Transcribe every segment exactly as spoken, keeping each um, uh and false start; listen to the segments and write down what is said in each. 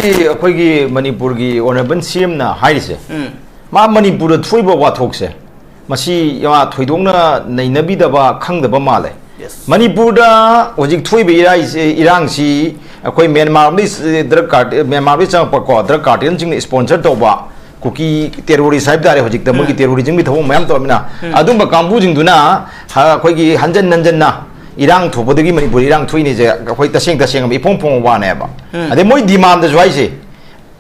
ꯁꯤ ꯑꯩꯈꯣꯏꯒꯤ ꯃꯅꯤꯄꯨꯔꯒꯤ ꯑꯣꯅꯔꯦꯕꯜ ꯁꯤ ꯑꯦꯝꯅ ꯍꯥꯏꯔꯤꯁꯦ, ꯎꯝ꯫ ꯃꯥ ꯃꯅꯤꯄꯨꯔꯗ ꯊꯣꯛꯏꯕ ꯋꯥꯊꯣꯛꯁꯦ, ꯃꯁꯤ ꯃꯥ ꯊꯣꯏꯗꯣꯛꯅ ꯅꯩꯅꯕꯤꯗꯕ, ꯈꯪꯗꯕ ꯃꯥꯜꯂꯦ꯫ Yes. ꯃꯅꯤꯄꯨꯔꯗ ꯍꯧꯖꯤꯛ ꯊꯣꯛꯏꯕ ꯏꯔꯥꯏꯁꯦ, ꯏꯔꯥꯡꯁꯤ ꯑꯩꯈꯣꯏ ꯃ꯭ꯌꯥꯟꯃꯥꯔꯗꯒꯤ ꯗ꯭ꯔꯒ ꯀꯥꯔꯇꯦꯜ, ꯃ꯭ꯌꯥꯟꯃꯥꯔꯗꯒꯤ ꯆꯪꯉꯛꯄꯀꯣ, ꯗ꯭ꯔꯒ ꯀꯥꯔꯇꯦꯜꯁꯤꯡꯅ ꯏꯁꯄꯣꯟꯁꯔ ꯇꯧꯕ ꯀꯨꯀꯤ ꯇꯦꯔꯣꯔꯤꯁ ꯍꯥꯏꯕ ꯇꯥꯔꯦ꯫ ꯍꯧꯖꯤꯛꯇ ꯃꯣꯏꯒꯤ ꯎꯝ꯫ ꯇꯦꯔꯣꯔꯤꯖꯝꯒꯤ ꯊꯕꯛ ꯃꯌꯥꯝ ꯇꯧꯔꯃꯤꯅ, ꯎꯝ꯫ ꯑꯗꯨꯝꯕ ꯀꯥꯡꯕꯨꯁꯤꯡꯗꯨꯅ ꯍ-, ꯑꯩꯈꯣꯏꯒꯤ ꯍꯟꯖꯟ ꯍꯟꯖꯟꯅ ꯏꯔꯥꯡ ꯊꯣꯛꯄꯗꯒꯤ ꯃꯅꯤꯄꯨꯔ ꯏꯔꯥꯡ ꯊꯣꯛꯏꯅꯦꯁꯦ ꯑꯩꯈꯣꯏ ꯇꯁꯦꯡ ꯇꯁꯦꯡꯅ ꯏꯐꯣꯡ ꯐꯣꯡꯕ ꯋꯥꯅꯦꯕ꯫ ꯎꯝ꯫ ꯑꯗꯩ ꯃꯣꯏ ꯗꯤꯃꯥꯟꯗꯁꯨ ꯍꯥꯏꯁꯦ,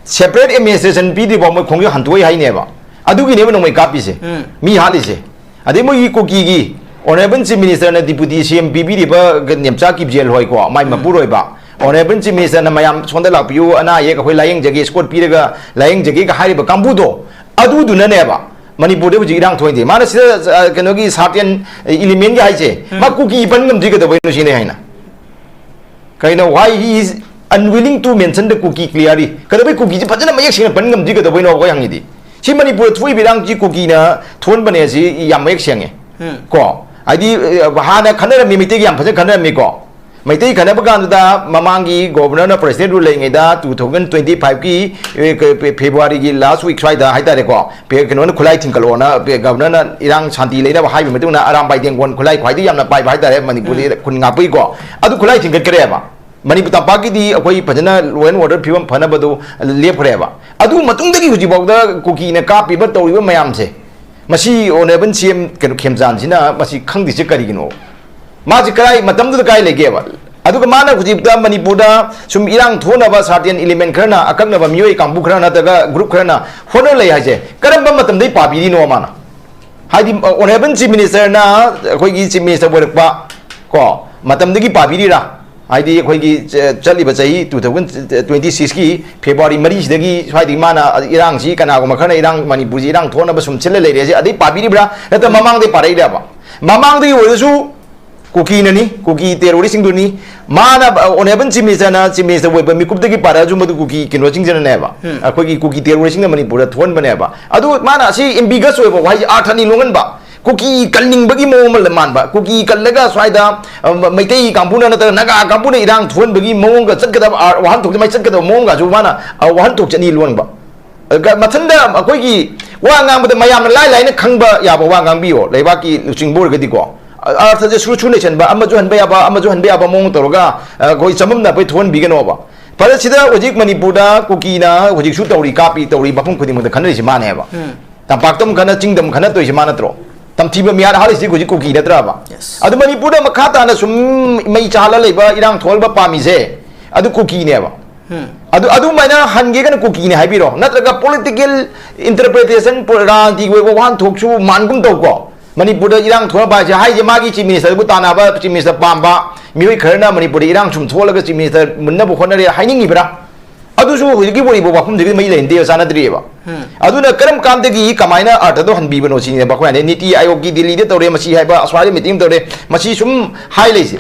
ꯁꯦꯄꯔꯦꯠ ꯑꯦꯗꯃꯤꯅꯤꯁꯇ꯭ꯔꯦꯁꯟ ꯄꯤꯗ꯭ꯔꯤꯐꯥꯎ ꯃꯣꯏ ꯈꯣꯡꯖꯪ ꯍꯟꯗꯣꯛꯑꯣꯏ ꯍꯥꯏꯅꯦꯕ꯫ ꯑꯗꯨꯒꯤꯅꯦꯕ ꯅꯣꯡꯃꯩ ꯀꯥꯞꯄꯤꯁꯦ, ꯎꯝ꯫ ꯃꯤ ꯍꯥꯠꯂꯤꯁꯦ꯫ ꯑꯗꯩ ꯃꯣꯏꯒꯤ ꯀꯨꯀꯤꯒꯤ ꯑꯣꯅꯔꯦꯕꯜ ꯆꯤꯐ ꯃꯤꯅꯤꯁꯇꯔꯅ ꯗꯤꯄꯨꯇꯤ ꯁꯤ ꯑꯦꯝ ꯄꯤꯕꯤꯔꯤꯕ ꯅꯦꯝꯆꯥ ꯀꯤꯞꯖꯦꯜ ꯍꯣꯏꯀꯣ, ꯃꯥꯏ ꯎꯝ꯫ ꯃꯄꯨꯔꯣꯏꯕ ꯑꯣꯅꯔꯦꯕꯜ ꯆꯤꯐ ꯃꯤꯅꯤꯁꯇꯔꯅ ꯃꯌꯥꯝ ꯁꯣꯝꯗ ꯂꯥꯛꯄꯤꯌꯨ, ꯑꯅꯥ ꯑꯌꯦꯛ ꯑꯩꯈꯣꯏ ꯂꯥꯌꯦꯡꯖꯒꯦ, ꯏꯁꯀꯣꯔꯠ ꯄꯤꯔꯒ ꯂꯥꯌꯦꯡꯖꯒꯦꯒ ꯍꯥꯏꯔꯤꯕ ꯀꯥꯡꯕꯨꯗꯣ, ꯑꯗꯨꯗꯨꯅꯅꯦꯕ ꯃꯅꯤꯄꯨꯔꯗ ꯍꯧꯖꯤꯛ ꯏꯔꯥꯡ ꯊꯣꯛꯏꯗꯤ꯫ ꯃꯥꯅ ꯁꯤꯗ, ꯑ, ꯀꯩꯅꯣꯒꯤ ꯁꯥꯔꯇꯦꯟ ꯏꯂꯤꯃꯦꯟꯒꯤ ꯍꯥꯏꯁꯦ, ꯎꯝ꯫ ꯃꯥ ꯀꯨꯀꯤ ꯄꯟ ꯉꯝꯗ꯭ꯔꯤ ꯀꯩꯗꯧꯕꯩꯅꯣ ꯁꯤꯅꯦ ꯍꯥꯏꯅ꯫ ꯀꯩꯅꯣ, why he is unwilling to mention the Kuki clearly? ꯀꯩꯗꯧꯕꯩ ꯀꯨꯀꯤꯁꯤ ꯐꯖꯅ ꯃꯌꯦꯛ ꯁꯦꯡꯅ ꯄꯟ ꯉꯝꯗ꯭ꯔꯤ ꯀꯩꯗꯧꯕꯩꯅꯣ ꯑꯩꯈꯣꯏ ꯍꯪꯉꯤꯗꯤ? ꯁꯤ ꯃꯅꯤꯄꯨꯔꯗ ꯊꯣꯛꯏꯕ ꯏꯔꯥꯡꯁꯤ ꯀꯨꯀꯤꯅ ꯊꯣꯛꯍꯟꯕꯅꯦ, ꯁꯤ ꯌꯥꯝ ꯃꯌꯦꯛ ꯁꯦꯡꯉꯦ꯫ ꯎꯝ꯫ ꯀꯣ? ꯍꯥꯏꯗꯤ, ꯑ, ꯍꯥꯟꯅ ꯈꯟꯅꯔꯝꯃꯤ, ꯃꯩꯇꯩꯒ ꯌꯥꯝ ꯐꯖꯅ ꯈꯟꯅꯔꯝꯃꯤꯀꯣ꯫ ꯃꯩꯇꯩ ꯈꯟꯅꯕ ꯀꯥꯟꯗꯨꯗ ꯃꯃꯥꯡꯒꯤ ꯒꯣꯕꯔꯅꯔꯅ ꯄ꯭ꯔꯦꯁꯤꯗꯦꯟ ꯔꯨꯜ ꯂꯩꯔꯤꯉꯩꯗ two thousand twenty five ꯀꯤ, ꯑꯦ, ꯀ-, ꯐꯦ-, ꯐꯦꯕ꯭ꯔꯨꯋꯥꯔꯤꯒꯤ ꯂꯥꯁ ꯋꯤꯛ ꯁ꯭ꯋꯥꯏꯗ ꯍꯥꯏꯇꯥꯔꯦꯀꯣ, ꯄꯦ-, ꯀꯩꯅꯣꯅ ꯈꯨꯠꯂꯥꯏ ꯊꯤꯡꯒꯠꯂꯛꯑꯣꯅ ꯄꯦ-, ꯒꯕꯔꯅꯔꯅ ꯏꯔꯥꯡ ꯁꯥꯟꯇꯤ ꯂꯩꯅꯕ ꯍꯥꯏꯕ ꯃꯇꯨꯡꯗ ꯑꯔꯥꯝꯕꯥꯏ ꯇꯦꯡꯒꯣꯟ ꯈꯨꯠꯂꯥꯏ ꯈ꯭ꯋꯥꯏꯗꯒꯤ ꯌꯥꯝꯅ ꯄꯥꯏꯕ ꯍꯥꯏꯇꯥꯔꯦ ꯃꯅꯤꯄꯨꯔꯗ ꯎꯝ꯫ ꯈꯨꯟ ꯉꯥꯛꯄꯒꯤꯀꯣ, ꯑꯗꯨ ꯈꯨꯠꯂꯥꯏ ꯊꯤꯡꯒꯠꯈ꯭ꯔꯦꯕ꯫ ꯃꯅꯤꯄꯨꯔ ꯇꯝꯄꯥꯛꯀꯤꯗꯤ ꯑꯩꯈꯣꯏ ꯐꯖꯅ law and order ꯐꯤꯕꯝ ꯐꯅꯕꯗꯨ ꯂꯦꯞꯈ꯭ꯔꯦꯕ꯫ ꯑꯗꯨ ꯃꯇꯨꯡꯗꯒꯤ ꯍꯧꯖꯤꯛꯐꯥꯎꯗ ꯀꯨꯀꯤꯅ ꯀꯥꯞꯄꯤꯕ ꯇꯧꯔꯤꯕ ꯃꯌꯥꯝꯁꯦ, ꯃꯁꯤ ꯑꯣꯅꯔꯦꯕꯜ ꯁꯤ ꯑꯦꯝ ꯀꯩꯅꯣ ꯈꯦꯝꯆꯥꯟꯁꯤꯅ ꯃꯁꯤ ꯈꯪꯗ꯭ꯔꯤꯁꯦ ꯀꯔꯤꯒꯤꯅꯣ? ꯃꯥꯁꯤ ꯀꯗꯥꯏ ꯃꯇꯝꯗꯨꯗ ꯀꯥꯏ ꯂꯩꯒꯦꯕ? ꯑꯗꯨꯒ ꯃꯥꯅ ꯍꯧꯖꯤꯛꯇ ꯃꯅꯤꯄꯨꯔꯗ ꯁꯨꯝ ꯏꯔꯥꯡ ꯊꯣꯛꯅꯕ certain element ꯈꯔꯅ, ꯑꯀꯛꯅꯕ ꯃꯤꯑꯣꯏ ꯀꯥꯡꯕꯨ ꯈꯔ ꯅꯠꯇ꯭ꯔꯒ group ꯈꯔꯅ ꯍꯣꯠꯅ ꯂꯩ ꯍꯥꯏꯁꯦ ꯀꯔꯝꯕ ꯃꯇꯝꯗꯩ ꯄꯥꯕꯤꯔꯤꯅꯣ ꯃꯥꯅ? ꯍꯥꯏꯗꯤ, ꯑ, ꯑꯣꯅꯔꯦꯕꯜ ꯆꯤꯐ ꯃꯤꯅꯤꯁꯇꯔꯅ ꯑꯩꯈꯣꯏꯒꯤ ꯆꯤꯐ ꯃꯤꯅꯤꯁꯇꯔ ꯑꯣꯏꯔꯛꯄ ꯀꯣ ꯃꯇꯝꯗꯒꯤ ꯄꯥꯕꯤꯔꯤꯔꯥ? ꯍꯥꯏꯗꯤ ꯑꯩꯈꯣꯏꯒꯤ ꯆ-, ꯆꯠꯂꯤꯕ ꯆꯍꯤ two thousand twenty six ꯀꯤ ꯐꯦꯕ꯭ꯔꯨꯋꯥꯔꯤ ꯃꯔꯤꯁꯤꯗꯒꯤ ꯁ꯭ꯋꯥꯏꯗꯒꯤ ꯃꯥꯅ ꯏꯔꯥꯡꯁꯤ, ꯀꯅꯥꯒꯨꯝꯕ ꯈꯔꯅ ꯏꯔꯥꯡ, ꯃꯅꯤꯄꯨꯔꯁꯤ ꯏꯔꯥꯡ ꯊꯣꯛꯅꯕ ꯁꯨꯝ ꯁꯤꯜꯂ ꯂꯩꯔꯦ ꯍꯥꯏꯁꯦ ꯑꯗꯩ ꯄꯥꯕꯤꯔꯤꯕ꯭ꯔꯥ? ꯅꯠꯇ꯭ꯔ ꯃꯃꯥꯡꯗꯒꯤ ꯄꯥꯔꯛꯏꯔꯕ? ꯃꯃꯥꯡꯗꯒꯤ ꯑꯣꯏꯔꯁꯨ ꯀꯨꯀꯤꯅꯅꯤ, ꯀꯨꯀꯤ ꯇꯦꯔꯣꯔꯤꯁꯁꯤꯡꯗꯨꯅꯤ꯫ ꯃꯥꯅ, ꯑ, ꯑꯣꯅꯔꯦꯕꯜ ꯆꯤꯐ ꯃꯤꯅꯤꯁꯇꯔꯅ, ꯆꯤꯐ ꯃꯤꯅꯤꯁꯇꯔ ꯑꯣꯏꯕ ꯃꯤꯀꯨꯞꯇꯒꯤ ꯄꯥꯔꯛꯑꯁꯨ ꯃꯗꯨ ꯀꯨꯀꯤ ꯀꯩꯅꯣꯁꯤꯡꯁꯤꯅꯅꯦꯕ, ꯎꯝ꯫ ꯑꯩꯈꯣꯏꯒꯤ ꯀꯨꯀꯤ ꯇꯦꯔꯣꯔꯤꯁꯁꯤꯡꯅ ꯃꯅꯤꯄꯨꯔꯗ ꯊꯣꯛꯍꯟꯕꯅꯦꯕ꯫ ꯑꯗꯨ ꯃꯥꯅ ꯑꯁꯤ ambiguous ꯑꯣꯏꯕ ꯋꯥꯍꯩꯁꯦ ꯑꯥꯔꯊ ꯑꯅꯤ ꯂꯣꯡꯍꯟꯕ꯫ ꯀꯨꯀꯤ ꯀꯟꯅꯤꯡꯕꯒꯤ ꯃꯑꯣꯡ ꯑꯃ ꯃꯥꯟꯕ, ꯀꯨꯀꯤ ꯀꯜꯂꯒ ꯁ꯭ꯋꯥꯏꯗ, ꯑ, ꯃꯩꯇꯩ ꯀꯥꯡꯕꯨꯅ ꯅꯠꯇ꯭ꯔꯒ ꯅꯥꯒꯥ ꯀꯥꯡꯕꯨꯅ ꯏꯔꯥꯡ ꯊꯣꯛꯍꯟꯕꯒꯤ ꯃꯑꯣꯡꯒ ꯆꯠꯀꯗꯕ, ꯑꯥ, ꯋꯥꯍꯟꯊꯣꯛ ꯑꯗꯨꯃꯥꯏꯅ ꯆꯠꯀꯗꯕ ꯃꯑꯣꯡꯒꯁꯨ ꯃꯥꯅ, ꯑ, ꯋꯥꯍꯟꯊꯣꯛ ꯆꯠꯅꯤ ꯂꯣꯟꯕ꯫ ꯑꯗꯨꯒ ꯃꯊꯟꯗ ꯑꯩꯈꯣꯏꯒꯤ ꯋꯥ ꯉꯥꯡꯕꯗ ꯃꯌꯥꯝꯅ ꯂꯥꯏ ꯂꯥꯏꯅ ꯈꯪꯕ ꯌꯥꯕ ꯋꯥ ꯉꯥꯡꯕꯤꯌꯣ, ꯂꯩꯕꯥꯛꯀꯤ ꯂꯨꯆꯤꯡꯕ ꯑꯣꯏꯔꯒꯗꯤꯀꯣ꯫ ꯑ-, ꯑꯔꯊꯁꯦ ꯁꯨꯔꯨ ꯁꯨꯔꯨ ꯂꯩꯁꯟꯕ, ꯑꯃꯁꯨ ꯍꯟꯕ ꯌꯥꯕ, ꯑꯃꯁꯨ ꯍꯟꯕ ꯌꯥꯕ ꯃꯑꯣꯡ ꯇꯧꯔꯒ, ꯑ, ꯑꯩꯈꯣꯏ ꯆꯃꯝꯅꯕ ꯊꯣꯛꯍꯟꯕꯤꯒꯅꯣꯕ꯫ ꯐꯔꯦ, ꯁꯤꯗ ꯍꯧꯖꯤꯛ ꯃꯅꯤꯄꯨꯔꯗ ꯀꯨꯀꯤꯅ ꯍꯧꯖꯤꯛꯁꯨ ꯇꯧꯔꯤ, ꯀꯥꯞꯄꯤ ꯇꯧꯔꯤ, ꯃꯐꯝ ꯈꯨꯗꯤꯡꯃꯛꯇ ꯈꯟꯅꯔꯤꯁꯤ ꯃꯥꯅꯦꯕ꯫ ꯎꯝ꯫ ꯇꯝꯄꯥꯛꯇ ꯑꯃꯨꯛ ꯈꯟꯅ, ꯆꯤꯡꯗ ꯑꯃꯨꯛ ꯈꯟꯅ ꯇꯧꯔꯤꯁꯤ ꯃꯥ ꯅꯠꯇ꯭ꯔꯣ? ꯇꯝꯊꯤꯕ ꯃꯤꯍꯥꯠ ꯍꯥꯠꯂꯤꯁꯤꯗꯤ ꯍꯧꯖꯤꯛ ꯀꯨꯀꯤ ꯅꯠꯇ꯭ꯔꯕ? Yes. ꯑꯗꯨ ꯃꯅꯤꯄꯨꯔꯗ ꯃꯈꯥ ꯇꯥꯅ ꯁꯨꯝ ꯃꯩ ꯆꯥꯍꯜꯂ ꯂꯩꯕ, ꯏꯔꯥꯡ ꯊꯣꯛꯍꯟꯕ ꯄꯥꯝꯃꯤꯁꯦ, ꯑꯗꯨ ꯀꯨꯀꯤꯅꯦꯕ꯫ ꯎꯝ꯫ ꯑꯗꯨ, ꯑꯗꯨꯃꯥꯏꯅ ꯍꯟꯒꯦꯒꯅ ꯀꯨꯀꯤꯅꯦ ꯍꯥꯏꯕꯤꯔꯣ, ꯅꯠꯇ꯭ꯔꯒ political interpretation, ꯄꯣ-, ꯔꯥꯖꯅꯤꯇꯤꯒꯤ ꯑꯣꯏꯕ ꯋꯥꯍꯟꯊꯣꯛꯁꯨ ꯃꯥꯟꯒꯨꯝ ꯇꯧꯀꯣ꯫ ꯃꯅꯤꯄꯨꯔꯗ ꯏꯔꯥꯡ ꯊꯣꯛꯍꯟꯕ ꯍꯥꯏꯁꯦ, ꯍꯥꯏꯁꯦ ꯃꯥꯒꯤ Chief Ministerꯕꯨ ꯇꯥꯟꯅꯕ, Chief Minister ꯄꯥꯝꯕ ꯃꯤꯑꯣꯏ ꯈꯔꯅ ꯃꯅꯤꯄꯨꯔꯗ ꯏꯔꯥꯡ ꯁꯨꯝ ꯊꯣꯛꯍꯜꯂꯒ Chief Minister ꯃꯨꯟꯅꯕ ꯍꯣꯠꯅꯔꯦ ꯍꯥꯏꯅꯤꯡꯉꯤꯕ꯭ꯔꯥ? ꯑꯗꯨꯁꯨ ꯍꯧꯖꯤꯛꯀꯤ ꯑꯣꯏꯔꯤꯕ ꯋꯥꯐꯝꯁꯤꯒ ꯃꯔꯤ ꯂꯩꯅꯗꯦ, ꯆꯥꯟꯅꯗ꯭ꯔꯤꯑꯕ꯫ ꯎꯝ꯫ ꯑꯗꯨꯅ ꯀꯔꯝ ꯀꯥꯟꯗꯒꯤ ꯀꯃꯥꯏꯅ ꯑꯥꯔꯊꯗꯣ ꯍꯟꯕꯤꯕꯅꯣ ꯁꯤꯅꯦꯕ ꯑꯩꯈꯣꯏ ꯍꯥꯏꯅ ꯅꯤꯇꯤ ꯑꯥꯌꯣꯒꯀꯤ ꯗꯤꯜꯂꯤꯗ ꯇꯧꯔꯦ, ꯃꯁꯤ ꯍꯥꯏꯕ ꯑꯁ꯭ꯋꯥꯏꯗ meeting ꯇꯧꯔꯦ, ꯃꯁꯤ ꯁꯨꯝ ꯍꯥꯏ ꯂꯩꯁꯦ꯫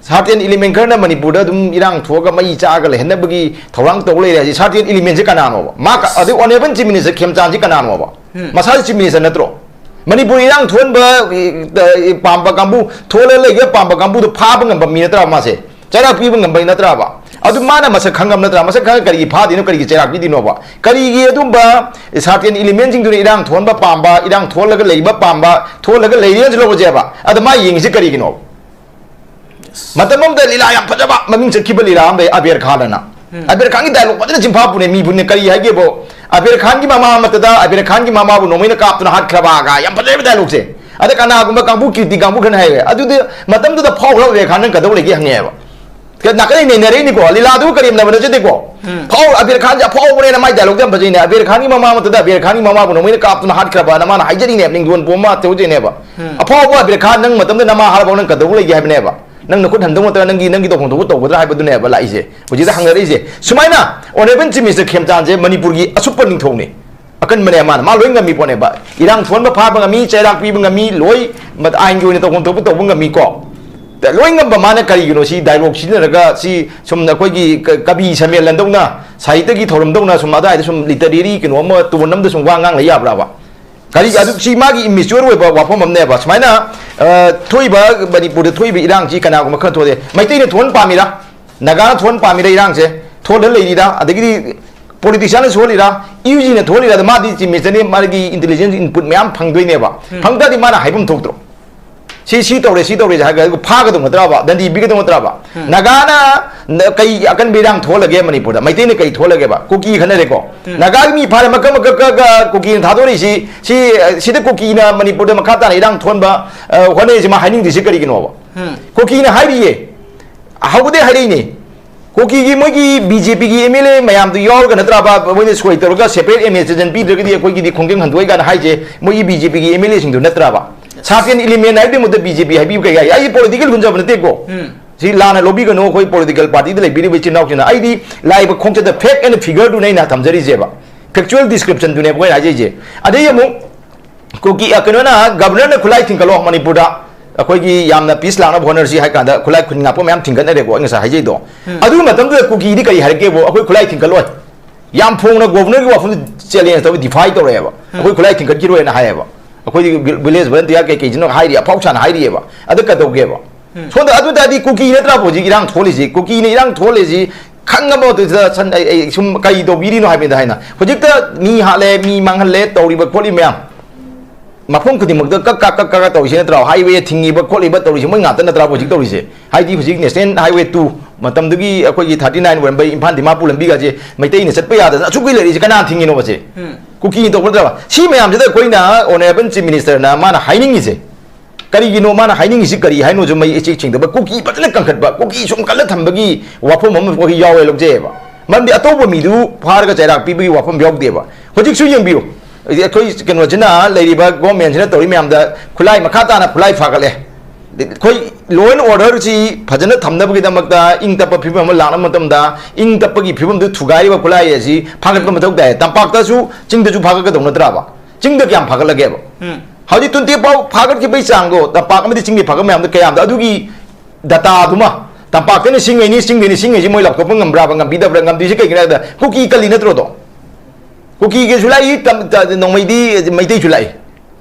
Certain element ꯈꯔꯅ ꯃꯅꯤꯄꯨꯔꯗ ꯑꯗꯨꯝ ꯏꯔꯥꯡ ꯊꯣꯛꯑꯒ ꯃꯩ ꯆꯥꯛꯑꯒ ꯂꯩꯍꯟꯅꯕꯒꯤ ꯊꯧꯔꯥꯡ ꯇꯧ ꯂꯩꯔꯦ ꯍꯥꯏꯁꯦ꯫ Certain elementꯁꯦ ꯀꯅꯥꯅꯣꯕ? ꯃꯥ ꯀ-, ꯑꯗꯩ Honourable Chief Minister ꯈꯦꯝꯆꯥꯟꯁꯤ ꯀꯅꯥꯅꯣꯕ? ꯎꯝ꯫ ꯃꯁꯥꯁꯤ Chief Minister ꯅꯠꯇ꯭ꯔꯣ? ꯃꯅꯤꯄꯨꯔ ꯏꯔꯥꯡ ꯊꯣꯛꯍꯟꯕ, ꯑꯦ, ꯑꯦ, ꯄꯥꯝꯕ ꯀꯥꯡꯕꯨ, ꯊꯣꯛꯍꯜꯂ ꯂꯩꯒꯦ ꯄꯥꯝꯕ ꯀꯥꯡꯕꯨꯗꯣ ꯐꯥꯕ ꯉꯝꯕ ꯃꯤ ꯅꯠꯇ꯭ꯔꯥ ꯃꯥꯁꯦ? ꯆꯩꯔꯥꯛ ꯄꯤꯕ ꯉꯝꯕ ꯅꯠꯇ꯭ꯔꯥꯕ? ꯑꯗꯨ ꯃꯥꯅ ꯃꯁꯛ ꯈꯪꯉꯝ ꯅꯠꯇ꯭ꯔꯥ? ꯃꯁꯛ ꯈꯪꯉ ꯀꯔꯤꯒꯤ ꯐꯥꯗꯣꯏꯅꯣ, ꯀꯔꯤꯒꯤ ꯆꯩꯔꯥꯛ ꯄꯤꯗꯣꯏꯅꯣꯕ? ꯀꯔꯤꯒꯤ ꯑꯗꯨꯝꯕ certain elementꯁꯤꯡꯗꯨꯅ ꯏꯔꯥꯡ ꯊꯣꯛꯍꯟꯕ ꯄꯥꯝꯕ, ꯏꯔꯥꯡ ꯊꯣꯛꯍꯜꯂꯒ ꯂꯩꯕ ꯄꯥꯝꯕ, ꯊꯣꯛꯍꯜꯂꯒ ꯂꯩꯔꯦꯅꯁꯨ ꯂꯧꯔꯁꯦꯕ? ꯑꯗ ꯃꯥ ꯌꯦꯡꯉꯤꯁꯦ ꯀꯔꯤꯒꯤꯅꯣ? ꯃꯇꯝ ꯑꯃꯗ ꯂꯤꯂꯥ ꯌꯥꯝ ꯐꯖꯕ ꯃꯃꯤꯡ ꯆꯠꯈꯤꯕ ꯂꯤꯂꯥ ꯑꯃ ꯂꯩ, ꯑꯕꯦꯔ ꯈꯥꯟ ꯑꯅ꯫ ꯎꯝ꯫ ꯑꯕꯦꯔ ꯈꯥꯟꯒꯤ dialogue ꯐꯖꯅ ꯆꯤꯟꯐꯥ ꯄꯨꯅꯦ, ꯃꯤꯕꯨꯅꯦ ꯀꯔꯤ ꯍꯥꯏꯒꯦꯕꯣ? ꯑꯕꯦꯔ ꯈꯥꯟꯒꯤ ꯃꯃꯥ ꯑꯃꯠꯇꯗ ꯑꯕꯦꯔ ꯈꯥꯟꯒꯤ ꯃꯃꯥꯕꯨ ꯅꯣꯡꯃꯩꯅ ꯀꯥꯞꯇꯨꯅ ꯍꯥꯠꯈ꯭ꯔꯕꯒ ꯌꯥꯝ ꯐꯖꯩꯕ dialogueꯁꯦ꯫ ꯑꯗ ꯀꯅꯥꯒꯨꯝꯕ ꯀꯥꯡꯕꯨ ꯀꯤꯔꯇꯤ ꯀꯥꯡꯕꯨ ꯈꯔꯅ ꯍꯥꯏꯔꯦ, "ꯑꯗꯨꯗꯤ ꯃꯇꯝꯗꯨꯗ ꯐꯥꯎꯈ꯭ꯔꯕ ꯑꯕꯦꯔ ꯈꯥꯟ ꯅꯪ ꯀꯩꯗꯧ ꯂꯩꯒꯦ?" ꯍꯪꯉꯦꯕ꯫ ꯀ-, ꯅꯥꯀꯟꯗꯩ ꯅꯩꯅꯔꯛꯏꯅꯤꯀꯣ, ꯂꯤꯂꯥꯗꯨꯕꯨ ꯀꯔꯦꯝꯅꯕ ꯅꯠꯆꯗꯦꯀꯣ꯫ ꯎꯝ꯫ ꯐꯥꯎ-, ꯑꯕꯦꯔ ꯈꯥꯟꯁꯦ ꯑꯐꯥꯎꯕꯅꯦꯅ ꯃꯥꯏ dialogueꯗꯣ ꯌꯥꯝ ꯐꯖꯩꯅꯦ꯫ ꯑꯕꯦꯔ ꯈꯥꯟꯒꯤ ꯃꯃꯥ ꯑꯃꯠꯇꯗ ꯑꯕꯦꯔ ꯈꯥꯟꯒꯤ ꯃꯃꯥꯕꯨ ꯅꯣꯡꯃꯩꯅ ꯀꯥꯞꯇꯨꯅ ꯍꯥꯠꯈ꯭ꯔꯕꯅ ꯃꯥꯅ ꯍꯥꯏꯖꯔꯤꯅꯦꯕ, ꯅꯤꯡꯗꯣꯟ ꯄꯣꯝꯃ ꯇꯧꯖꯩꯅꯦꯕ꯫ ꯎꯝ꯫ ꯑꯐꯥꯎꯕ ꯑꯕꯦꯔ ꯈꯥꯟ ꯅꯪ ꯃꯇꯝꯗ ꯅꯃꯥ ꯍꯥꯠꯂꯐꯥꯎ ꯅꯪ ꯀꯩꯗꯧꯕ ꯂꯩꯒꯦ ꯍꯥꯏꯕꯅꯦꯕ꯫ ꯅꯪ ꯅꯈꯨꯠ ꯍꯟꯗꯧ ꯅꯠꯇ꯭ꯔꯒ ꯅꯪꯒꯤ, ꯅꯪꯒꯤ ꯇꯧꯐꯝ ꯊꯣꯛꯄ ꯇꯧꯒꯗ꯭ꯔꯥ ꯍꯥꯏꯕꯗꯨꯅꯦꯕ ꯂꯥꯛꯏꯁꯦ꯫ ꯍꯧꯖꯤꯛꯇ ꯍꯪꯅꯔꯛꯏꯁꯦ꯫ ꯁꯨꯃꯥꯏꯅ Honourable Chief Minister ꯈꯦꯝꯆꯥꯟꯁꯦ ꯃꯅꯤꯄꯨꯔꯒꯤ ꯑꯁꯨꯞꯄ ꯅꯤꯡꯊꯧꯅꯤ꯫ ꯑꯀꯟꯕꯅꯦ ꯃꯥꯅ꯫ ꯃꯥ ꯂꯣꯏ ꯉꯝꯃꯤ ꯄꯣꯠꯅꯦꯕ꯫ ꯏꯔꯥꯡ ꯊꯣꯛꯍꯟꯕ ꯐꯥꯕ ꯉꯝꯃꯤ, ꯆꯩꯔꯥꯛ ꯄꯤꯕ ꯉꯝꯃꯤ, ꯂꯣꯏ ꯃ-, ꯑꯥꯏꯟꯒꯤ ꯑꯣꯏꯅ ꯇꯧꯐꯝ ꯊꯣꯛꯄ ꯇꯧꯕ ꯉꯝꯃꯤꯀꯣ꯫ ꯂꯣꯏ ꯉꯝꯕ ꯃꯥꯅ ꯀꯔꯤꯒꯤꯅꯣ ꯁꯤ dialogue ꯁꯤꯖꯤꯟꯅꯔꯒ ꯁꯤ ꯁꯨꯝ ꯑꯩꯈꯣꯏꯒꯤ ꯀ-, ꯀꯕꯤ ꯁꯝꯃꯦꯂꯟꯗꯧꯅ, ꯁꯥꯍꯤꯇꯒꯤ ꯊꯧꯔꯝꯗꯧꯅ ꯁꯨꯝ ꯑꯗꯥꯏꯗ ꯁꯨꯝ literary ꯀꯩꯅꯣ ꯑꯃ tone ꯑꯃꯗ ꯁꯨꯝ ꯋꯥ ꯉꯥꯡ ꯂꯩ ꯌꯥꯕ꯭ꯔꯥꯕ? ꯀꯔꯤ, ꯑꯗꯨ ꯁꯤ ꯃꯥꯒꯤ immature ꯑꯣꯏꯕ ꯋꯥꯐꯝ ꯑꯃꯅꯦꯕ꯫ ꯁꯨꯃꯥꯏꯅ, ꯑ, ꯊꯣꯛꯏꯕ, ꯃꯅꯤꯄꯨꯔꯗ ꯊꯣꯛꯏꯕ ꯏꯔꯥꯡꯁꯤ ꯀꯅꯥꯒꯨꯝꯕ ꯈꯔ ꯊꯣꯛꯑꯦ꯫ ꯃꯩꯇꯩꯅ ꯊꯣꯛꯍꯟ ꯄꯥꯝꯃꯤꯔꯥ? ꯅꯥꯒꯥꯅ ꯊꯣꯛꯍꯟ ꯄꯥꯝꯃꯤꯔꯥ ꯏꯔꯥꯡꯁꯦ? ꯊꯣꯛꯍꯜꯂ ꯂꯩꯔꯤꯔꯥ? ꯑꯗꯒꯤꯗꯤ politicianꯅ ꯊꯣꯛꯍꯜꯂꯤꯔꯥ? UGꯅ ꯊꯣꯛꯍꯜꯂꯤꯔꯥ? ꯑꯗ ꯃꯥꯗꯤ Chief Ministerꯅꯤ, ꯃꯥꯒꯤ intelligence input ꯃꯌꯥꯝ ꯐꯪꯗꯣꯏꯅꯦꯕ꯫ ꯎꯝ꯫ ꯐꯪ ꯇꯥꯔꯗꯤ ꯃꯥꯅ ꯍꯥꯏꯐꯝ ꯊꯣꯛꯇ꯭ꯔꯣ? ꯁꯤ, ꯁꯤ ꯇꯧꯔꯦ, ꯁꯤ ꯇꯧꯔꯦ ꯍꯥꯏꯔꯒ ꯐꯥꯒꯗꯧ ꯅꯠꯇ꯭ꯔꯕ? ꯗꯟꯗꯤ ꯄꯤꯒꯗꯧ ꯅꯠꯇ꯭ꯔꯕ? ꯎꯝ꯫ ꯅꯥꯒꯥꯅ ꯅ-, ꯀꯩ ꯑꯀꯟꯕ ꯏꯔꯥꯡ ꯊꯣꯛꯍꯜꯂꯒꯦ ꯃꯅꯤꯄꯨꯔꯗ? ꯃꯩꯇꯩꯅ ꯀꯩ ꯊꯣꯛꯍꯜꯂꯒꯦꯕ? ꯀꯨꯀꯤ ꯈꯟꯅꯔꯦꯀꯣ꯫ ꯎꯝ꯫ ꯅꯥꯒꯥꯒꯤ ꯃꯤ ꯐꯥꯔꯦ, ꯃꯀꯛ ꯃꯀꯛ ꯀꯛꯑꯒ ꯀꯨꯀꯤꯅ ꯊꯥꯗꯣꯔꯛꯏꯁꯤ, ꯁꯤ, ꯁꯤꯗ ꯀꯨꯀꯤꯅ ꯃꯅꯤꯄꯨꯔꯗ ꯃꯈꯥ ꯇꯥꯅ ꯏꯔꯥꯡ ꯊꯣꯛꯍꯟꯕ, ꯑ, ꯍꯣꯠꯅꯔꯤꯁꯤ ꯃꯥ ꯍꯥꯏꯅꯤꯡꯗ꯭ꯔꯤꯁꯤ ꯀꯔꯤꯒꯤꯅꯣꯕ? ꯎꯝ꯫ ꯀꯨꯀꯤꯅ ꯍꯥꯏꯔꯤꯌꯦ, ꯍꯧꯕꯗꯩ ꯍꯥꯏꯔꯛꯏꯅꯦ꯫ ꯀꯨꯀꯤꯒꯤ ꯃꯣꯏꯒꯤ BJPꯒꯤ MLA ꯃꯌꯥꯝꯗꯨ ꯌꯥꯎꯔꯒ ꯅꯠꯇ꯭ꯔꯕ ꯃꯣꯏꯅ ꯁꯣꯏ ꯇꯧꯔꯒ separate administration ꯄꯤꯗ꯭ꯔꯒꯗꯤ ꯑꯩꯈꯣꯏꯒꯤꯗꯤ ꯈꯣꯡꯖꯪ ꯍꯟꯗꯣꯛꯑꯣꯏ ꯀꯥꯏꯅ ꯍꯥꯏꯁꯦ, ꯃꯣꯏꯒꯤ BJPꯒꯤ MLAꯁꯤꯡꯗꯨ ꯅꯠꯇ꯭ꯔꯕ? ꯁꯥꯀꯦꯟ ꯏꯂꯤꯃꯦꯟ ꯍꯥꯏꯕꯗꯤ ꯃꯗꯨ BJP ꯍꯥꯏꯕꯤꯌꯨ ꯀꯩ ꯍꯥꯏ? ꯑꯩ political ꯍꯨꯟꯖꯕ ꯅꯠꯇꯦꯀꯣ꯫ ꯎꯝ꯫ ꯁꯤ ꯂꯥꯟꯅ ꯂꯧꯕꯤꯒꯅꯨ, ꯑꯩꯈꯣꯏ political partyꯗ ꯂꯩꯕꯤꯔꯤꯕ ꯏꯆꯤꯟ ꯏꯅꯥꯎꯁꯤꯡꯅ꯫ ꯑꯩꯗꯤ ꯂꯥꯛꯏꯕ ꯈꯣꯡꯆꯠꯇ fact and figureꯗꯨꯅꯦ ꯑꯩꯅ ꯊꯝꯖꯔꯤꯁꯦꯕ, factual descriptionꯗꯨꯅꯦꯕ ꯑꯩꯈꯣꯏꯅ ꯍꯥꯏꯖꯔꯤꯁꯦ꯫ ꯑꯗꯩ ꯑꯃꯨꯛ ꯀꯨꯀꯤ, ꯑ, ꯀꯩꯅꯣꯅ, Governorꯅ ꯈꯨꯠꯂꯥꯏ ꯊꯤꯡꯒꯠꯂꯣ ꯃꯅꯤꯄꯨꯔꯗ, ꯑꯩꯈꯣꯏꯒꯤ ꯌꯥꯝꯅ peace ꯂꯥꯛꯅꯕ ꯍꯣꯠꯅꯔꯁꯤ ꯍꯥꯏ ꯀꯥꯟꯗ ꯈꯨꯠꯂꯥꯏ ꯈꯨꯟ ꯉꯥꯛꯄ ꯃꯌꯥꯝ ꯊꯤꯡꯒꯠꯅꯔꯦꯀꯣ, ꯑꯩ ꯉꯁꯥꯏ ꯍꯥꯏꯖꯩꯗꯣ꯫ ꯎꯝ꯫ ꯑꯗꯨ ꯃꯇꯝꯗꯨꯗ ꯀꯨꯀꯤꯗꯤ ꯀꯔꯤ ꯍꯥꯏꯔꯛꯀꯦꯕꯨ? "ꯑꯩꯈꯣꯏ ꯈꯨꯠꯂꯥꯏ ꯊꯤꯡꯒꯠꯂꯣꯏ"꯫ ꯌꯥꯝ ꯐꯣꯡꯅ Governorꯒꯤ ꯋꯥꯐꯝꯗꯨ challenge ꯇꯧꯕ, defy ꯇꯧꯔꯛꯑꯦꯕ꯫ ꯎꯝ꯫ "ꯑꯩꯈꯣꯏ ꯈꯨꯠꯂꯥꯏ ꯊꯤꯡꯒꯠꯈꯤꯔꯣꯏꯅ" ꯍꯥꯏꯌꯦꯕ꯫ ꯑꯩꯈꯣꯏꯗꯤ vi-, village volunteer ꯀꯩꯀꯩꯁꯤꯅ ꯍꯥꯏꯔꯤ, ꯑꯐꯥꯎ ꯁꯥꯅ ꯍꯥꯏꯔꯤꯑꯕ꯫ ꯑꯗꯨ ꯀꯩꯗꯧꯒꯦꯕ? ꯎꯝ꯫ ꯁꯣꯝꯗ ꯑꯗꯨ ꯇꯥꯔꯗꯤ ꯀꯨꯀꯤ ꯅꯠꯇ꯭ꯔꯥ ꯍꯧꯖꯤꯛ ꯏꯔꯥꯡ ꯊꯣꯛꯍꯜꯂꯤꯁꯤ? ꯀꯨꯀꯤꯅ ꯏꯔꯥꯡ ꯊꯣꯛꯍꯜꯂꯤꯁꯤ ꯈꯪꯉꯕ ꯃꯇꯨꯡꯗ ꯁꯟ-, ꯑꯩ, ꯑꯩ ꯁꯨꯝ ꯀꯔꯤ ꯇꯧꯕꯤꯔꯤꯅꯣ ꯍꯥꯏꯕꯅꯤꯗ ꯍꯥꯏꯅ꯫ ꯍꯧꯖꯤꯛꯇ ꯃꯤ ꯍꯥꯠꯂꯦ, ꯃꯤ ꯃꯥꯡꯍꯜꯂꯦ, ꯇꯧꯔꯤꯕ ꯈꯣꯠꯂꯤ ꯃꯌꯥꯝ, ꯃꯐꯝ ꯈꯨꯗꯤꯡꯃꯛꯇ ꯀꯛ ꯀꯛ ꯀꯛ ꯀꯛ ꯇꯧꯔꯤꯁꯤ ꯅꯠꯇ꯭ꯔꯣ? Highway ꯊꯤꯡꯉꯤꯕ ꯈꯣꯠꯂꯤꯕ ꯇꯧꯔꯤꯁꯤ ꯃꯣꯏ ꯉꯥꯛꯇ ꯅꯠꯇ꯭ꯔꯥ ꯍꯧꯖꯤꯛ ꯇꯧꯔꯤꯁꯦ? ꯍꯥꯏꯗꯤ ꯍꯧꯖꯤꯛ National Highway two ꯃꯇꯝꯗꯨꯒꯤ ꯑꯩꯈꯣꯏꯒꯤ thirty nine ꯑꯣꯏꯔꯝꯕ ꯏꯝꯐꯥꯜ ꯗꯤꯃꯥꯄꯨꯔ ꯂꯝꯕꯤꯒꯁꯦ ꯃꯩꯇꯩꯅ ꯆꯠꯄ ꯌꯥꯗꯗꯅ ꯑꯁꯨꯛ ꯀꯨꯏ ꯂꯩꯔꯤꯁꯦ ꯀꯅꯥ ꯊꯤꯡꯉꯤꯅꯣꯕꯁꯦ? ꯎꯝ꯫ ꯀꯨꯀꯤꯅ ꯇꯧꯕ ꯅꯠꯇ꯭ꯔꯕ? ꯁꯤ ꯃꯌꯥꯝꯁꯤꯗ ꯑꯩꯈꯣꯏꯅ Honourable Chief Ministerꯅ ꯃꯥꯅ ꯍꯥꯏꯅꯤꯡꯉꯤꯁꯦ ꯀꯔꯤꯒꯤꯅꯣ? ꯃꯥꯅ ꯍꯥꯏꯅꯤꯡꯉꯤꯁꯤ ꯀꯔꯤ ꯍꯥꯏꯅꯣꯁꯨ ꯃꯌꯦꯛ ꯁꯦꯡꯗꯕ, ꯀꯨꯀꯤ ꯐꯖꯅ ꯀꯟꯈꯠꯄ, ꯀꯨꯀꯤ ꯁꯨꯝ ꯀꯜꯂ ꯊꯝꯕꯒꯤ ꯋꯥꯐꯝ ꯑꯃ ꯑꯩꯈꯣꯏ ꯌꯥꯎꯋꯦ ꯂꯧꯖꯩꯑꯕ꯫ ꯃꯔꯝꯗꯤ ꯑꯇꯧꯕ ꯃꯤꯗꯨ ꯐꯥꯔꯒ ꯆꯩꯔꯥꯛ ꯄꯤꯕꯒꯤ ꯋꯥꯐꯝ ꯌꯥꯎꯗꯦꯕ꯫ ꯍꯧꯖꯤꯛꯁꯨ ꯌꯦꯡꯕꯤꯌꯨ, ꯑꯩꯈꯣꯏ ꯀꯩꯅꯣꯁꯤꯅ, ꯂꯩꯔꯤꯕ governmentꯁꯤꯅ ꯇꯧꯔꯤ ꯃꯌꯥꯝꯗ ꯈꯨꯠꯂꯥꯏ ꯃꯈꯥ ꯇꯥꯅ ꯈꯨꯠꯂꯥꯏ ꯐꯥꯒꯠꯂꯦ꯫ ꯑꯩꯈꯣꯏ law and orderꯁꯤ ꯐꯖꯅ ꯊꯝꯅꯕꯒꯤꯗꯃꯛꯇ, ꯏꯪ ꯇꯞꯄ ꯐꯤꯕꯝ ꯑꯃ ꯂꯥꯛꯅꯕ ꯃꯇꯝꯗ, ꯏꯪ ꯇꯞꯄꯒꯤ ꯐꯤꯕꯝꯗꯨ ꯊꯨꯒꯥꯏꯔꯤꯕ ꯈꯨꯠꯂꯥꯏ ꯑꯁꯤ ꯐꯥꯒꯠꯄ ꯃꯊꯧ ꯇꯥꯏ꯫ ꯇꯝꯄꯥꯛꯇꯁꯨ, ꯆꯤꯡꯗꯁꯨ ꯐꯥꯒꯠꯀꯗꯧ ꯅꯠꯇ꯭ꯔꯕ? ꯆꯤꯡꯗ ꯀꯌꯥꯝ ꯐꯥꯒꯠꯂꯒꯦꯕ? ꯎꯝ꯫ ꯍꯧꯖꯤꯛ ꯇ꯭ꯋꯦꯟꯇꯤ ꯐꯥꯎ ꯐꯥꯒꯠꯈꯤꯕꯒꯤ ꯆꯥꯡꯗꯣ, ꯇꯝꯄꯥꯛ ꯑꯃꯗꯤ ꯆꯤꯡꯗꯤ ꯐꯥꯒꯠ ꯃꯌꯥꯝꯗꯣ ꯀꯌꯥꯝꯗ, ꯑꯗꯨꯒꯤ dataꯗꯨꯃ, ꯇꯝꯄꯥꯛꯇꯅ ꯁꯤꯡꯉꯩꯅꯤ, ꯆꯤꯡꯗꯅ ꯁꯤꯡꯉꯩꯁꯤ ꯃꯣꯏ ꯂꯥꯎꯊꯣꯛꯄ ꯉꯝꯕ꯭ꯔꯥꯕ, ꯉꯝꯕꯤꯗꯕ꯭ꯔꯥ? ꯉꯝꯗ꯭ꯔꯤꯁꯤ ꯀꯩꯒꯤꯅꯣ ꯍꯥꯏꯕꯗ ꯀꯨꯀꯤ ꯀꯜꯂꯤ ꯅꯠꯇ꯭ꯔꯣꯗꯣ? ꯀꯨꯀꯤꯒꯤꯁꯨ ꯂꯥꯛꯏ, ꯇꯝ-, ꯇ-, ꯅꯣꯡꯃꯩꯗꯤ ꯃꯩꯇꯩꯁꯨ ꯂꯥꯛꯏ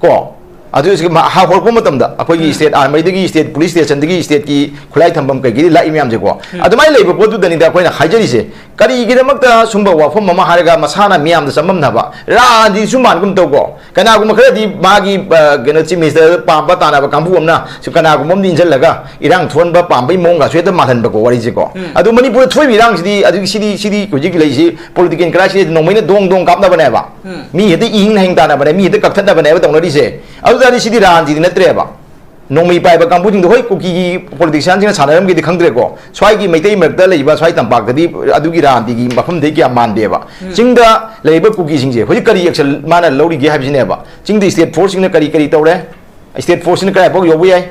ꯀꯣ꯫ ꯑꯗꯨ ꯁꯤ ꯃ-, ꯍꯥ-, ꯍꯧꯔꯛꯄ ꯃꯇꯝꯗ ꯑꯩꯈꯣꯏꯒꯤ ꯎꯝ꯫ State armyꯗꯒꯤ, state police stationꯗꯒꯤ, stateꯀꯤ ꯈꯨꯠꯂꯥꯏ ꯊꯝꯐꯝ ꯀꯩꯀꯩꯗꯤ ꯂꯥꯛꯏ ꯃꯌꯥꯝꯁꯦꯀꯣ꯫ ꯎꯝ꯫ ꯑꯗꯨꯃꯥꯏꯅ ꯂꯩꯕ ꯄꯣꯠꯇꯨꯗꯅꯤꯗ ꯑꯩꯈꯣꯏꯅ ꯍꯥꯏꯖꯔꯤꯁꯦ꯫ ꯀꯔꯤꯒꯤꯗꯃꯛꯇ ꯁꯨꯝꯕ ꯋꯥꯐꯝ ꯑꯃ ꯍꯥꯏꯔꯒ ꯃꯁꯥꯅ ꯃꯤꯌꯥꯝꯗ ꯆꯃꯝꯅꯕ? ꯔꯥꯟꯗꯤ ꯁꯨꯝ ꯃꯥꯟꯒꯨꯝ ꯇꯧꯀꯣ꯫ ꯀꯅꯥꯒꯨꯝꯕ ꯈꯔꯗꯤ ꯃꯥꯒꯤ, ꯑ, ꯀꯩꯅꯣ, Chief Ministerꯗ ꯄꯥꯝꯕ ꯇꯥꯟꯅꯕ ꯀꯥꯡꯕꯨ ꯑꯃꯅ ꯁꯨꯝ ꯀꯅꯥꯒꯨꯝꯕ ꯑꯃꯗꯤ ꯏꯟꯁꯤꯜꯂꯒ ꯏꯔꯥꯡ ꯊꯣꯛꯍꯟꯕ ꯄꯥꯝꯕꯩ ꯃꯑꯣꯡꯒꯁꯨ ꯍꯦꯛꯇ ꯃꯥꯜꯍꯟꯕꯀꯣ ꯋꯥꯔꯤꯁꯦꯀꯣ꯫ ꯎꯝ꯫ ꯑꯗꯣ ꯃꯅꯤꯄꯨꯔꯗ ꯊꯣꯛꯏꯕ ꯏꯔꯥꯡꯁꯤꯗꯤ, ꯑꯗꯨ ꯁꯤꯗꯤ, ꯁꯤꯗꯤ ꯍꯧꯖꯤꯛ ꯂꯩꯔꯤꯁꯤ political crisis ꯅꯣꯡꯃꯩꯅ ꯗꯣꯡ ꯗꯣꯡ ꯀꯥꯞꯅꯕꯅꯦꯕ꯫ ꯎꯝ꯫ ꯃꯤ ꯍꯦꯛꯇ ꯏꯍꯤꯡ ꯍꯤꯡ ꯇꯥꯟꯅꯕꯅꯦ, ꯃꯤ ꯍꯦꯛꯇ ꯀꯛꯊꯠꯅꯕꯅꯦꯕ ꯇꯧꯅꯔꯤꯁꯦ꯫ ꯑꯗꯨ ꯇꯥꯔꯗꯤ ꯁꯤꯗꯤ ꯔꯥꯟꯁꯤꯗꯤ ꯅꯠꯇ꯭ꯔꯦꯕ꯫ ꯅꯣꯡꯃꯩ ꯄꯥꯏꯕ ꯀꯥꯡꯕꯨꯁꯤꯡꯗꯣ, ꯍꯣꯏ, ꯀꯨꯀꯤꯒꯤ politicianꯁꯤꯡꯅ ꯁꯥꯟꯅꯔꯝꯒꯦꯗꯤ ꯈꯪꯗ꯭ꯔꯦꯀꯣ, ꯁ꯭ꯋꯥꯏꯒꯤ ꯃꯩꯇꯩ ꯃꯔꯛꯇ ꯂꯩꯕ ꯁ꯭ꯋꯥꯏ ꯇꯝꯄꯥꯛꯇꯗꯤ ꯑꯗꯨꯒꯤ ꯔꯥꯟꯗꯤꯒꯤ ꯃꯐꯝꯗꯤ ꯀꯌꯥ ꯃꯥꯟꯗꯦꯕ꯫ ꯎꯝ꯫ ꯆꯤꯡꯗ ꯂꯩꯔꯤꯕ ꯀꯨꯀꯤꯁꯤꯡꯁꯦ ꯍꯧꯖꯤꯛ ꯀꯔꯤ action ꯃꯥꯅ ꯂꯧꯔꯤꯒꯦ ꯍꯥꯏꯕꯁꯤꯅꯦꯕ꯫ ꯆꯤꯡꯗ state forceꯁꯤꯡꯅ ꯀꯔꯤ ꯀꯔꯤ ꯇꯧꯔꯦ? State forceꯁꯤꯅ ꯀꯗꯥꯏꯐꯥꯎ ꯌꯧꯕ ꯌꯥꯏ?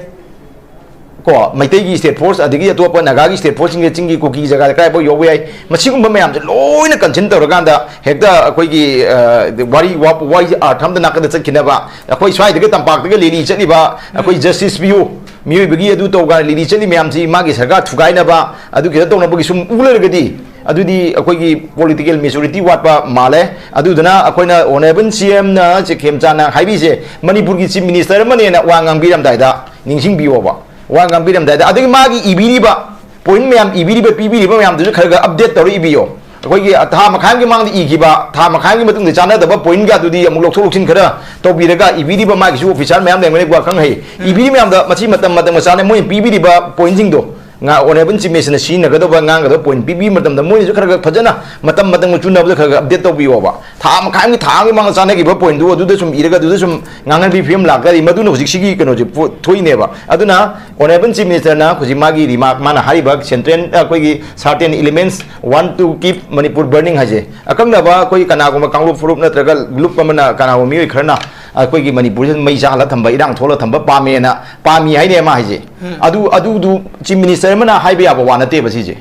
ꯀꯣ, ꯃꯩꯇꯩꯒꯤ state force, ꯑꯗꯒꯤ ꯑꯇꯣꯞꯄ ꯅꯥꯒꯥꯒꯤ state forceꯁꯤꯡꯁꯦ ꯆꯤꯡꯒꯤ ꯀꯨꯀꯤ ꯖꯒꯥꯗ ꯀꯗꯥꯏꯐꯥꯎ ꯌꯧꯕ ꯌꯥꯏ? ꯃꯁꯤꯒꯨꯝꯕ ꯃꯌꯥꯝꯁꯦ ꯂꯣꯏꯅ consult ꯇꯧꯔꯀꯥꯟꯗ ꯍꯦꯛꯇ ꯑꯩꯈꯣꯏꯒꯤ, ꯑ, ꯋꯥꯔꯤ, ꯋꯥ-, ꯋꯥꯔꯤꯁꯦ ꯑꯥꯔꯊ ꯑꯃꯗ ꯅꯥꯀꯟꯗ ꯆꯠꯈꯤꯅꯕ, ꯑꯩꯈꯣꯏ ꯁ꯭ꯋꯥꯏꯗꯒꯤ ꯇꯝꯄꯥꯛꯇꯒ ꯂꯦꯂꯤ ꯆꯠꯂꯤꯕ, ꯑꯩꯈꯣꯏ ꯎꯝ꯫ Justice ꯄꯤꯌꯨ, ꯃꯤꯑꯣꯏꯕꯒꯤ ꯑꯗꯨ ꯇꯧ ꯀꯥꯏꯅ ꯂꯦꯂꯤ ꯆꯠꯂꯤ ꯃꯌꯥꯝꯁꯤ ꯃꯥꯒꯤ ꯁꯔꯀꯥꯔ ꯊꯨꯒꯥꯏꯅꯕ, ꯑꯗꯨ ꯈꯤꯇ ꯇꯧꯅꯕꯒꯤ ꯁꯨꯝ ꯎ ꯂꯩꯔꯒꯗꯤ, ꯑꯗꯨꯗꯤ ꯑꯩꯈꯣꯏꯒꯤ political maturity ꯋꯥꯠꯄ ꯃꯥꯜꯂꯦ꯫ ꯑꯗꯨꯗꯨꯅ ꯑꯩꯈꯣꯏꯅ Honourable CMꯅ ꯆꯦꯈꯦꯝꯆꯥꯅ ꯍꯥꯏꯕꯤꯁꯦ, ꯃꯅꯤꯄꯨꯔꯒꯤ Chief Minister ꯑꯃꯅꯦꯅ ꯋꯥ ꯉꯥꯡꯕꯤꯔꯝꯗꯥꯏꯗ ꯅꯤꯡꯁꯤꯡꯕꯤꯌꯣꯕ꯫ ꯋꯥ ꯉꯥꯡꯕꯤꯔꯝꯗꯥꯏꯗ, ꯑꯗꯒꯤ ꯃꯥꯒꯤ ꯏꯕꯤꯔꯤꯕ point ꯃꯌꯥꯝ, ꯏꯕꯤꯔꯤꯕ, ꯄꯤꯕꯤꯔꯤꯕ ꯃꯌꯥꯝꯗꯨꯁꯨ ꯈꯔ ꯈꯔ update ꯇꯧꯔ ꯏꯕꯤꯌꯣ꯫ ꯑꯩꯈꯣꯏꯒꯤ ꯊꯥ ꯃꯈꯥꯏ ꯑꯃꯒꯤ ꯃꯃꯥꯡꯗ ꯏꯈꯤꯕ, ꯊꯥ ꯃꯈꯥꯏ ꯑꯃꯒꯤ ꯃꯇꯨꯡꯗ ꯆꯥꯟꯅꯗꯕ pointꯒ ꯑꯗꯨꯗꯤ ꯑꯃꯨꯛ ꯂꯧꯊꯣꯛ ꯂꯧꯁꯤꯟ ꯈꯔ ꯇꯧꯕꯤꯔꯒ, ꯏꯕꯤꯔꯤꯕ ꯃꯥꯒꯤꯁꯨ officer ꯃꯌꯥꯝ ꯂꯩꯔꯝꯒꯅꯤ, ꯋꯥꯈꯪ ꯍꯩ꯫ ꯎꯝ꯫ ꯏꯕꯤꯔꯤ ꯃꯌꯥꯝꯗ ꯃꯁꯤ ꯃꯇꯝ ꯃꯇꯝꯒ ꯆꯥꯟꯅ ꯃꯣꯏꯅ ꯄꯤꯕꯤꯔꯤꯕ pointꯁꯤꯡꯗꯣ, ꯉꯥ-, Honourable Chief Ministerꯅ ꯁꯤꯖꯤꯟꯅꯒꯗꯕ, ꯉꯥꯡꯒꯗꯕ point ꯄꯤꯕꯤꯕ ꯃꯇꯝꯗ ꯃꯣꯏꯅꯁꯨ ꯈꯔ ꯈꯔ ꯐꯖꯅ ꯃꯇꯝ ꯃꯇꯝꯒ ꯆꯨꯅꯕꯗ ꯈꯔ ꯈꯔ update ꯇꯧꯕꯤꯌꯣꯕ꯫ ꯊꯥ ꯃꯈꯥꯏ ꯑꯃꯒꯤ, ꯊꯥ ꯑꯃꯒꯤ ꯃꯃꯥꯡꯗ ꯆꯥꯟꯅꯈꯤꯕ pointꯗꯨ ꯑꯗꯨꯗ ꯁꯨꯝ ꯏꯔꯒ ꯑꯗꯨꯗ ꯁꯨꯝ ꯉꯥꯡꯍꯟꯕꯤ ꯐꯤꯕꯝ ꯂꯥꯛꯇꯥꯔꯗꯤ ꯃꯗꯨꯅ ꯍꯧꯖꯤꯛ ꯁꯤꯒꯤ ꯀꯩꯅꯣꯁꯦ ꯄꯣ-, ꯊꯣꯛꯏꯅꯦꯕ꯫ ꯑꯗꯨꯅ Honourable Chief Ministerꯅ ꯍꯧꯖꯤꯛ ꯃꯥꯒꯤ remark, ꯃꯥꯅ ꯍꯥꯏꯔꯤꯕ central, ꯑꯩꯈꯣꯏꯒꯤ certain elements want to keep Manipur burning ꯍꯥꯏꯁꯦ, ꯑꯀꯛꯅꯕ ꯑꯩꯈꯣꯏ ꯀꯅꯥꯒꯨꯝꯕ ꯀꯥꯡꯂꯨꯞ ꯐꯨꯔꯨꯞ ꯅꯠꯇ꯭ꯔꯒ group ꯑꯃꯅ, ꯀꯅꯥꯒꯨꯝꯕ ꯃꯤꯑꯣꯏ ꯈꯔꯅ ꯑꯩꯈꯣꯏꯒꯤ ꯃꯅꯤꯄꯨꯔꯁꯤꯗ ꯃꯩ ꯆꯥꯍꯜꯂ ꯊꯝꯕ, ꯏꯔꯥꯡ ꯊꯣꯛꯍꯜꯂ ꯊꯝꯕ ꯄꯥꯝꯃꯦꯅ, ꯄꯥꯝꯃꯤ ꯍꯥꯏꯅꯦ ꯃꯥ ꯍꯥꯏꯁꯦ꯫ ꯎꯝ꯫ ꯑꯗꯨ, ꯑꯗꯨꯗꯨ Chief Minister ꯑꯃꯅ ꯍꯥꯏꯕ ꯌꯥꯕ ꯋꯥ ꯅꯠꯇꯦꯕ ꯁꯤꯁꯦ꯫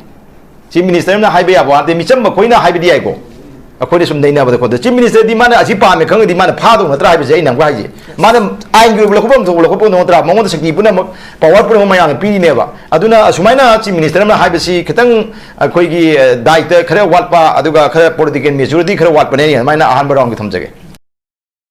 Chief Minister ꯑꯃꯅ ꯍꯥꯏꯕ ꯌꯥꯕ ꯋꯥ ꯅꯠꯇꯦ, ꯃꯤꯆꯝ ꯑꯩꯈꯣꯏꯅ ꯍꯥꯏꯕꯗꯤ ꯌꯥꯏꯀꯣ꯫ ꯑꯩꯈꯣꯏꯅ ꯁꯨꯝ ꯅꯩꯅꯕꯗ ꯈꯣꯠꯇ ꯆꯤꯐ ꯃꯤꯅꯤꯁꯇꯔꯗꯤ ꯃꯥꯅ ꯑꯁꯤ ꯄꯥꯝꯃꯦ ꯈꯪꯉꯗꯤ ꯃꯥꯅ ꯐꯥꯗꯧ ꯅꯠꯇ꯭ꯔꯥ ꯍꯥꯏꯕꯁꯦ ꯑꯩꯅ ꯑꯃꯨꯛ ꯍꯥꯏꯁꯦ꯫ ꯃꯥꯅ ꯑꯥꯏꯟꯒꯤ ꯑꯣꯏꯕ ꯂꯧꯈꯠꯐꯝ ꯊꯣꯛꯄ ꯂꯧꯈꯠꯐꯝꯗꯧ ꯅꯠꯇ꯭ꯔꯥ? ꯃꯉꯣꯟꯗ ꯁꯛꯇꯤ ꯄꯨꯝꯅꯃꯛ, ꯄꯋꯥꯔ ꯄꯨꯝꯅꯃꯛ ꯃꯌꯥꯝꯅ ꯄꯤꯔꯤꯅꯦꯕ꯫ ꯑꯗꯨꯅ ꯑꯁꯨꯃꯥꯏꯅ ꯆꯤꯐ ꯃꯤꯅꯤꯁꯇꯔ ꯑꯃꯅ ꯍꯥꯏꯕꯁꯤ ꯈꯤꯇꯪ ꯑꯩꯈꯣꯏꯒꯤ, ꯑ, ꯗꯥꯏꯇ ꯈꯔ ꯋꯥꯠꯄ, ꯑꯗꯨꯒ ꯈꯔ ꯄꯣꯂꯤꯇꯤꯀꯦꯜ ꯃꯦꯆꯨꯔꯤꯇꯤ ꯈꯔ ꯋꯥꯠꯄꯅꯦ꯫ ꯑꯗꯨꯃꯥꯏꯅ ꯑꯍꯥꯟꯕ ꯔꯥꯎꯟꯒꯤ ꯊꯝꯖꯒꯦ꯫